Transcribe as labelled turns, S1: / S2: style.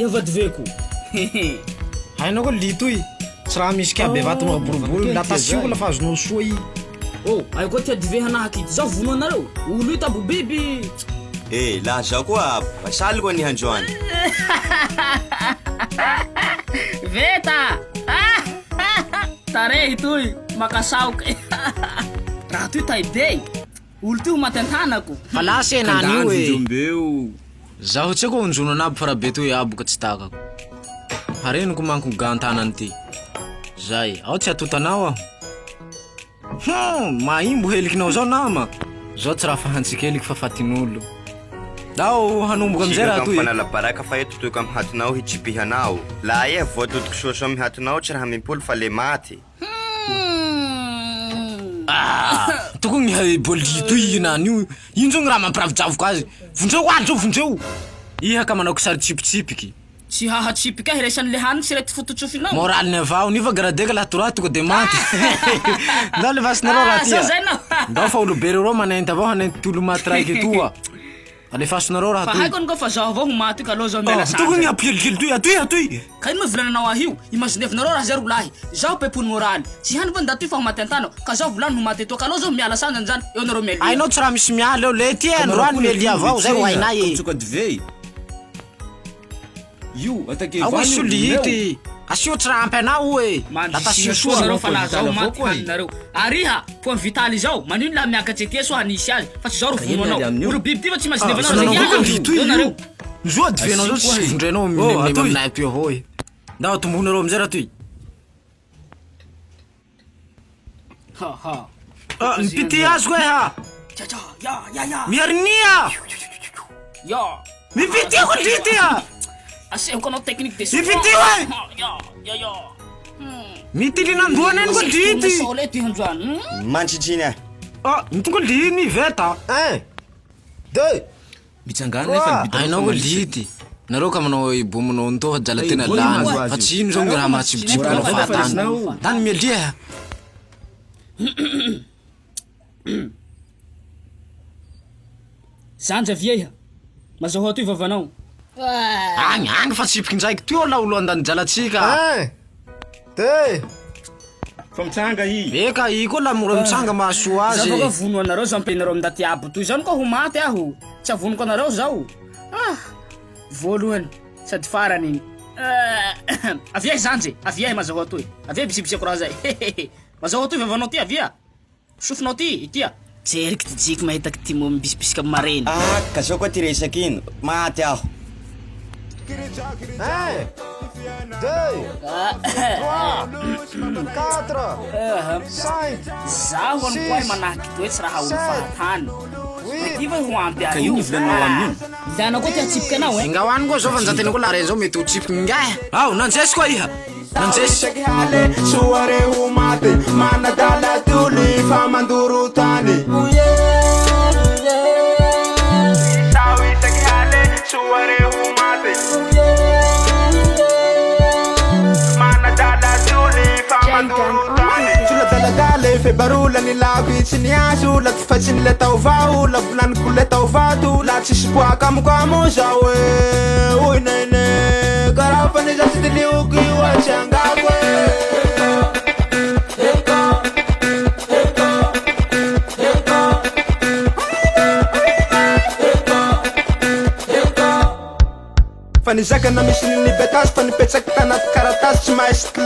S1: Ia vadiveko? Hehe.
S2: Hainao koa lit toy, tsy raha misy kia bevata manao boribory, la tasio la fa azonao soa i.
S1: Oh, aia koa tia dive hanahaky ity, zaho vono anareo, olo io tabo biby.
S3: Eh, laha zao koa vasaliko anie androany.
S1: Veta! Tarehy toy, makasaoky. Raha toy tay be, olo toy ho maty an-tanako.
S2: Fa lasa e nany io e.
S4: Mbeo.
S2: Zaho tsy haiko onjono anabo fa raha be toy abo ka tsy takako. Hareniko manko gan-tanany ty. Zay, ao tsy atotanao aho. Hum, maimbo helikinao zao nama. Zao tsy raha fahantsika heliky fa fatin'olo. Ndao hanomboka amizay raha toy e.
S3: Fanala baraka fa eto toiko amy hatonao hitsipihanao. Laha iha voatotoko soasoa amy hatonao tsy raha mimpoly fa le maty.
S2: Ah, tokony ny bôly toy nany io. Ino zao ny raha mampiravijavoka azy? Vonjeo aly zao vonjeo. Iha ka manao kisary tsipitsipiky.
S1: Tsy hahatsipika ahy raisan'le haniny sy reto fototsofinao.
S2: Moraliny avao, nefa gradeka laha toraha tonga de maty. Ndao le vasinareo raha
S1: Sao
S2: ty.
S1: zay nao.
S2: Ndao fa olobe reo reo manenty avao hanenty ty olo maty raiky toa. Alefasonareo raha
S1: Fa
S2: toy.
S1: haiko aniko fa zaho avao ho maty io ka aleo zaho miala
S2: Oh,
S1: sandry.
S2: tokony hampikelikely toy, atoy atoy.
S1: Ka ino moa volananao ahy io? Imaginevinareo raha zay ro lahy. Zaho pepony moraly. Tsy hany va ndaty io fa ho maty antana. Ka zaho volany ho maty etoa. Ka aleo zaho miala sanjany zany. Eo nareo mialia.
S2: Hainao tsy raha misy miala eo le ty e, androany mialia avao, zay ro hainay e.
S4: Mitsoka divay. Io atake
S2: Ao
S4: vany
S2: asio
S4: io,
S2: lihity. Asio tsy raha ampy anao e.
S1: Mandrisiha
S2: Latasio
S1: soa
S2: soa.
S1: nareo fa laha zaho
S4: Avao
S1: maty
S4: koa e.
S1: haninareo. Ary iha, point vital izao, manino laha miakatry aty soa hanisy azy, fa tsy zaho ro
S4: Ka
S1: vono
S4: ino
S1: anao.
S4: ary amin'io?
S1: Olo biby ty fa tsy imaginevanao
S2: Ah,
S1: zay
S2: nanao
S1: hiala
S2: koa lihity
S1: eo nareo.
S2: io. Zo adivenao zao
S4: Asio
S2: tsy
S4: koa e.
S2: vondrenao
S4: Oh,
S2: mineminem
S4: atoy.
S2: aminay aty avao e. Ndao tombonareo amizay raha toy.
S1: Ha ha.
S2: Ah, mipite azy koa ha.
S1: Ya ya ya ya.
S2: Miarinia.
S1: Ya.
S2: Mipite koa lihity ha.
S1: Asehoko anao technique de
S2: Mipite oe.
S1: Ya ya ya.
S2: Mitilina andohany eny koa lihity.
S1: Sole ty androany. Hmm?
S3: Mantsitriny ahy.
S2: Ah, ny tonga lihiny veta.
S5: Un, deux,
S4: Mitsangana nefa ny bitanao
S2: Hainao
S4: fa
S2: koa
S4: manisy.
S2: lihity. Nareo ka manao ibomonao ntoa jala tena
S4: Ibomo
S2: lany.
S4: mahazo azy
S2: Fa
S4: io.
S2: tsy ino zao ny raha mahatsipotsipoka anao
S4: Moraly
S2: fahatany.
S4: resinao.
S2: Tany mialia.
S1: Zanja vieha. Mazahoa toy vavanao.
S2: Agny, agny fa tsipiky ndraiky toy la olo andany jalatsika.
S5: un, deux,
S4: Fa mitsanga i.
S2: Eka, i koa la mora mitsanga mahasoa azy.
S1: Zaho koa vono anareo zaho ampianareo amin'ny ndaty abo toy zany koa ho maty aho. Tsy avoniko anareo zaho. Ah, voalohany sady farany igny. Ah, avia zanje, avia mazahoa toy. Avia bisibisiako raha zay. Mazahoa toy vavanao ty avia. Sofinao ty, itya. Jeriky ty jiky mahitaky ty mo mibisibisika amin'ny mareny.
S3: Ah, ka zao koa ty resaky ino? Maty aho.
S5: un, deux, trois, quatre, cinq,
S1: Zaho any koa manahaky ty hoe tsy raha olo fahatany.
S5: huit,
S1: Ty va ho ampy
S4: Ka
S1: ahy
S4: ino
S1: io.
S4: volanao amin'io?
S1: Ilana koa ty hatsipiky anao e.
S2: Inga hoany koa zao fa njatena koa la re zao mety ho tsipiky ngahy. Ao, nanjesy koa iha. Nanjesy.
S6: Isaky hale soa re ho maty manadala toly fa mandoro tany. Isaho isaky hale soa re ho maty manadala toly fa mandoro tany. Sola daladala fe barola ny lako tsy niazo la fa tsy nile tao vao la volaniko le tao vato la tsisy poaka amiko amo zao e oy nene karaha fa nizatsy ty lioky io tsy angako e. Fa nizaka na misy ny betazy fa nipetsaky tanaty karatasy tsy mahay stylo.